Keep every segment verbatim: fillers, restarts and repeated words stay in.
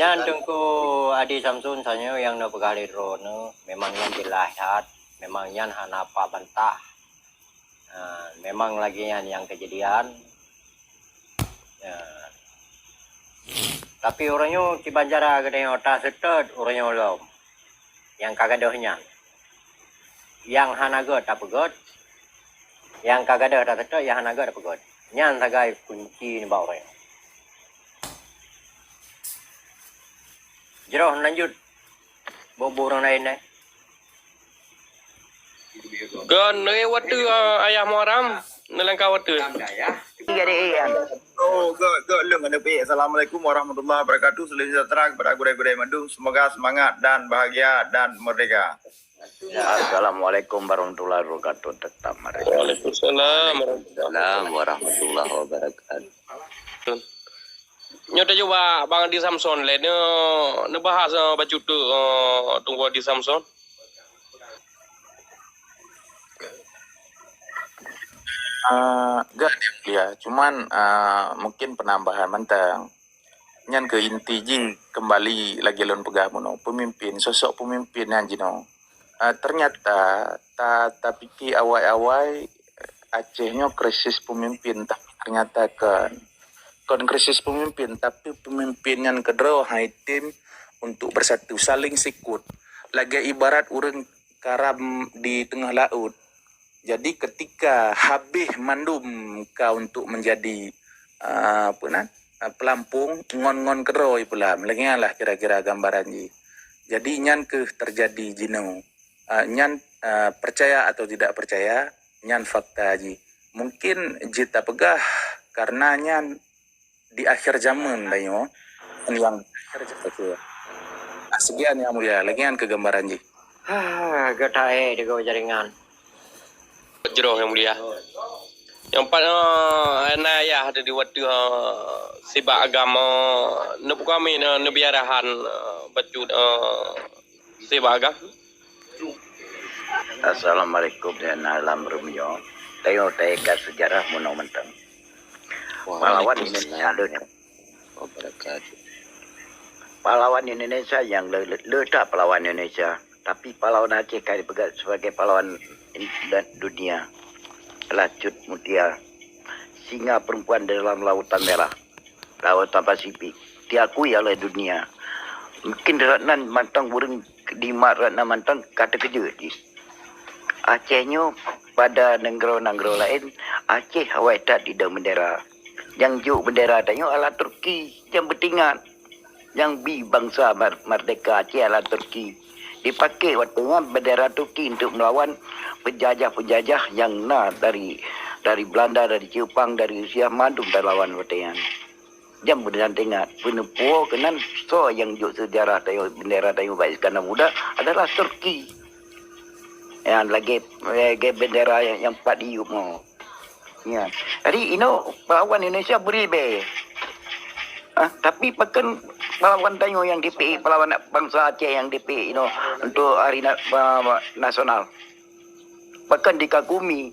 Nyan Teungku Adi Samson, tanyoe nyang neupeugah lé droeneuh, memang nyan jeulaih that, memang nyan hana pat bantah. Ha, memang lagée nyan nyang keujadian. Ya. Tapi uroe nyoe kiban cara geutanyoe taseutôt uroe nyoe lom. Nyang ka gadôh nyan. Nyang hana gét tapeugét, nyang ka gadôh taseutôt, nyang hana gét tapeugét. Nyan sagai kunci nibak uroe nyoe. Jroh lanjut. Boh-boh ureuëng laén, eh. Kon, eh, watèe, ah, ayah Muharam, neulangkah watèe. Jadi, iya. Oh, gak, gak leng ada pek. Assalamualaikum warahmatullahi wabarakatuh. Salam sejahtera kepada gurèe-gurèe mandum. Semoga semangat dan bahagia dan merdeka. Assalamualaikum warahmatullahi wabarakatuh. Tetap merdeka. Waalaikumsalam warahmatullahi wabarakatuh. Nyoe tacuba Bang Adi Samson lé, neu-, neubahas, eh, bacut tu, eh, Teungku Adi Samson. Ah, gak dia, cuman, ah, mungkin penambahan mantong. Nyan keuh inti jih keumbali lagèe lôn peugah bunoe, peumimpin, sosok peumimpin nyan jinoe. Ah, ternyata ta-, tapike awai-awai Aceh nyoe krisis peumimpin, tapi ternyata kon. Kon krisis peumimpin, tapi peumimpin nyan keudroe han item untuk bersatu, saling sikut. Lagèe ibarat ureuëng karam di teungoh laôt. Jadi, ketika habéh mandum ka untuk menjadi, ah, apa nan, ah, pelampung, ngon-ngon keudroe ipeulam. Lagèe nyan lah kira-kira gambaran jih. Jadi, nyan keuh teujadi jinoe. Ah, nyan, ah, percaya atau tidak percaya, nyan fakta jih. Mungkin jeuet tapeugah karena nyan di akhir zaman tanyoe, nyang akhir zaman. Ah, sekian Yang Mulia, lagèe nyan keuh gambaran jih. Ha, geutai deungon jaringan. Jroh Yang Mulia. Nyang pat, eh, na yah di watèe, eh, sibak agam, eh, neupeukamé, eh, neubiarahan, eh, bacut, eh, sibak agam. Assalamualaikum, dan alam rumiyo. Tayo taika sejarah bunoe mantong. Pahlawan Indonesia le nyoe. Wabarakatuh. Pahlawan Indonesia nyang le, le, le that pahlawan Indonesia. Tapi pahlawan Aceh ka dipeugah sebagai pahlawan in-, dan dunia. Adalah Cut Mutia. Singa perempuan di dalam Lautan Merah. Lautan Pasifik. Diakui oleh dunia. Mungkin Ratnan mantong ureuëng di mat Ratnan mantong ka teukeujot jih. Aceh nyoe pada nanggroe-nanggroe laén, Aceh awai that idong bendera. Nyang jok bendera tanyoe adalah Turki, nyang beutingat. Nyang bi bansa mar-, merdeka Aceh adalah Turki. Dipakai watèe nyan bendera Turki untuk melawan penjajah-penjajah nyang na dari, dari Belanda, dari Jepang, dari Rusia, mandum talawan watèe nyan. Nyang beudeuh teuingat, peuneupuoe keunan soe nyang jok sejarah tanyoe, bendera tanyoe bak Iskandar Muda adalah Turki. Nyang lagèe, lagèe bendera nyang, nyang pat diyueb nyoe. Ya. Jadi, inoe pahlawan Indonesia bri bèe. Ah, tapi pakon pahlawan tanyoe nyang dipeuék, pahlawan bansa Aceh nyang dipeuék inoe untuk hari na-, pa-, pa-, nasional? Pakon dikagumi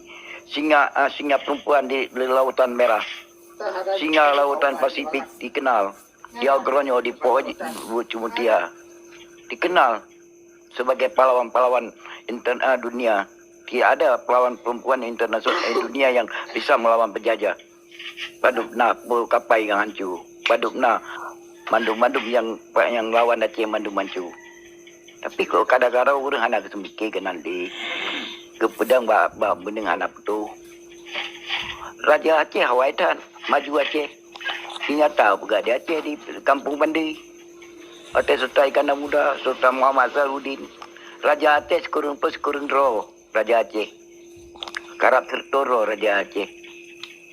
singa, ah, singa perempuan di, di Lautan Merah, singa Lautan Pasifik dikenal. Di Agrono, di Poh Cut Mutia dikenal sebagai pahlawan-pahlawan inter-, ah, dunia. Tidak ada pahlawan perempuan internasional, eh, dunia yang bisa melawan penjajah. Padub na peukapai nyang hanco. Padub na mandum-mandum nyang, nyang lawan Aceh mandum hanco. Tapi kok kadang-kadang ureuëng hana geuseumiké keunan deh. Geupeudong bak, bak beuneung hana putôh. Raja Aceh awai that, maju Aceh. Nyata peugah di Aceh di Kampung Bandi. Watèe Sultan Iskandar Muda, Sultan Muhammad Zahiruddin. Raja Aceh sikureueng peuet sikureueng droe. Raja Aceh. Karab sireutoe droe Raja Aceh.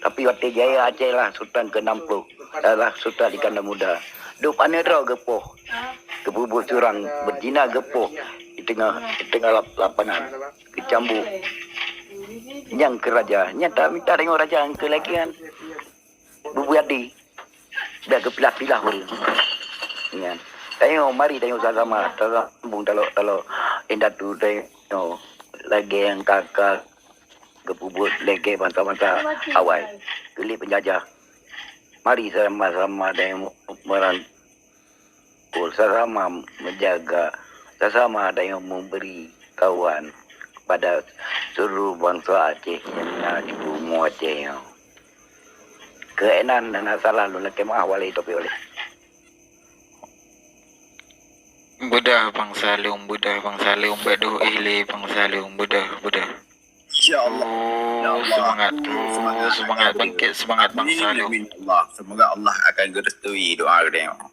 Tapi watèe jaya Aceh lah Sultan keenam puluh, adalah Sultan Iskandar Muda. Dub aneuk droe geupoh. Geupeubuet surang, beuzina geupoh di teungoh, di teungoh lap-, lapangan. Geucambuk. Nyang keu raja. Nyang ta-, mita deungon raja nyang keu lagèe nyan. Bubuyadi. Dak geupilah-pilah ureuëng. Nyan. Tanyoe, mari tanyoe sama-sama, tasambung talok-talok indatu tanyoe lagèe nyang ka, ka geupeubuet lagèe bansa-bansa awai. Keu lé penjajah. Mari sama-sama tanyoe meuran-, sama-sama menjaga, sama-sama ada yang memberi kawan kepada seluruh bangsa Aceh yang ada di bumi Aceh nyoe. Keunan na salah lôn lakée meu'ah walai topi oleh. Beudah bangsa lôn, beudah bangsa lôn, beudah eh lé bangsa lôn, beudah, beudah. Insya Allah. Oh, semangat tu, semangat, semangat bangkit, semangat bangsa lôn. Amin, amin, ya Allah. Semoga Allah akan geurestui doa geutanyoe.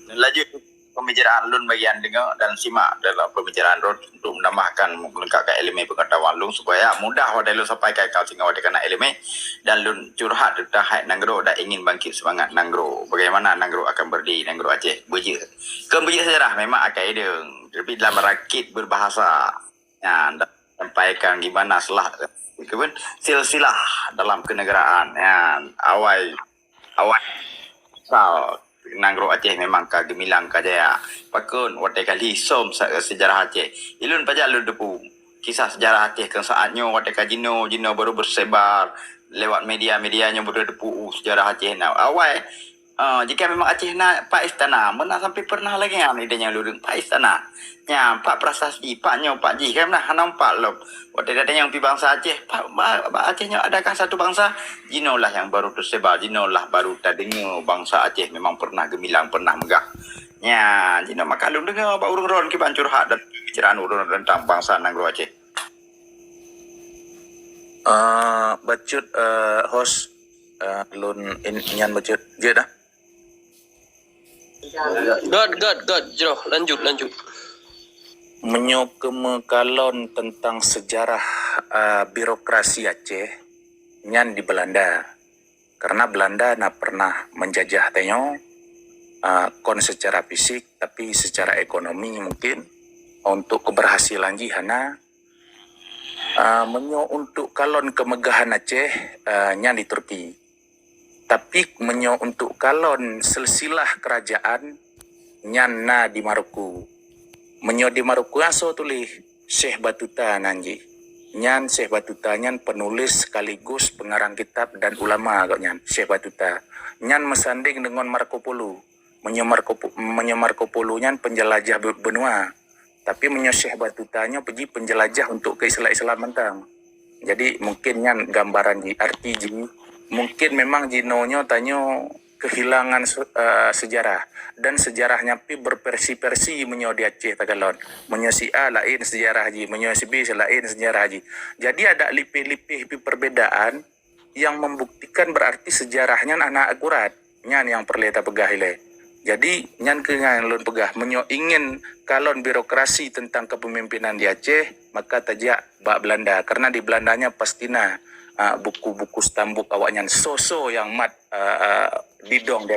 Dan lanjut pembicaraan lôn bagian dengar dan simak dalam pembicaraan lôn untuk menambahkan, melengkapkan elemen pengetahuan lôn supaya mudah watée lôn sampaikan keu singoh watée kana elemen dan lôn curhat tentang hai nanggroe dan ingin bangkit semangat nanggroe. Bagaimana nanggroe akan berdiri, nanggroe Aceh. Beujeuet. Kon beujeuet sejarah memang akai deung, tapi dalam rakit berbahasa. Nyan, sampaikan gimana selah, silsilah dalam kenegaraan. Nyan, awai, awai. Asal nanggroe Aceh memang ka geumilang ka jaya. Pakon watée kali som sa-, sejarah Aceh. Ilôn pajak lôn teupeu kisah sejarah Aceh keu saat nyoe watée ka jinoe, jinoe baru bersebar lewat media-media nyoe baru teupeu sejarah Aceh na. Awai, Ah, jika memang Aceh na pat istana, meunan sampai pernah lagée nyan ide nyang lureng pat istana. Nyan, pat prasasti, pat nyoe, pat jih, kan nah hana pat lom. Watée gata nyang pi bangsa Aceh, pat ba, ba Aceh nyoe adakah satu bangsa? Jinoe lah nyang baru tersebar, jinoe lah baru tadeungoe bangsa Aceh memang pernah geumilang, pernah meugah. Nyan, jinoe maka lôn deungoe bak ureuëng ron kiban curhat dan pembicaraan ureuëng tentang bangsa nanggroe Aceh. Ah, bacut, eh, host, eh, lôn in, nyan bacut. Jeuet dah. Got, got, got, jroh, lanjut, lanjut. Meunyoe keumeukalon tentang sejarah, ah, birokrasi Aceh, nyan di Belanda. Karena Belanda na pernah menjajah tanyoe, ah, kon secara fisik, tapi secara ekonomi mungkin untuk keberhasilan jih hana. Ah, meunyoe untuk kalon kemegahan Aceh, ah, nyan di Turki. Tapi meunyoe untuk kalon silsilah kerajaan, nyan na di Maroko. Meunyoe di Maroko asoe tuléh, Syekh Batuta nan jih. Nyan Syekh Batuta nyan penulis sekaligus pengarang kitab dan ulama gobnyan, Syekh Batuta. Nyan meusandeng deungon Marco Polo. Meunyoe Marco Po-, meunyoe Marco Polo nyan penjelajah be-, benua. Tapi meunyoe Syekh Batuta nyoe peuji penjelajah untuk keu Islam-Islam mantong. Jadi mungkin nyan gambaran jih, arti jih. Mungkin memang jinoe nyoe tanyoe kehilangan se-, eh, sejarah. Dan sejarah nyan pi berversi-versi meunyoe di Aceh takalon. Meunyoe si A laén sejarah jih, meunyoe si B laén sejarah jih. Jadi ada lipeh-lipeh pi perbedaan yang membuktikan berarti sejarah nyan hana akurat. Nyan nyang peureulée tapeugah ilée. Jadi, nyan keuh nyang lôn peugah, meunyoe ingin kalon birokrasi tentang kepemimpinan di Aceh, maka tajak bak Belanda. Karena di Belanda nyan pasti na, ah, buku-buku stambuk awaknyan, soe-soe nyang mat, ah, ah, didong di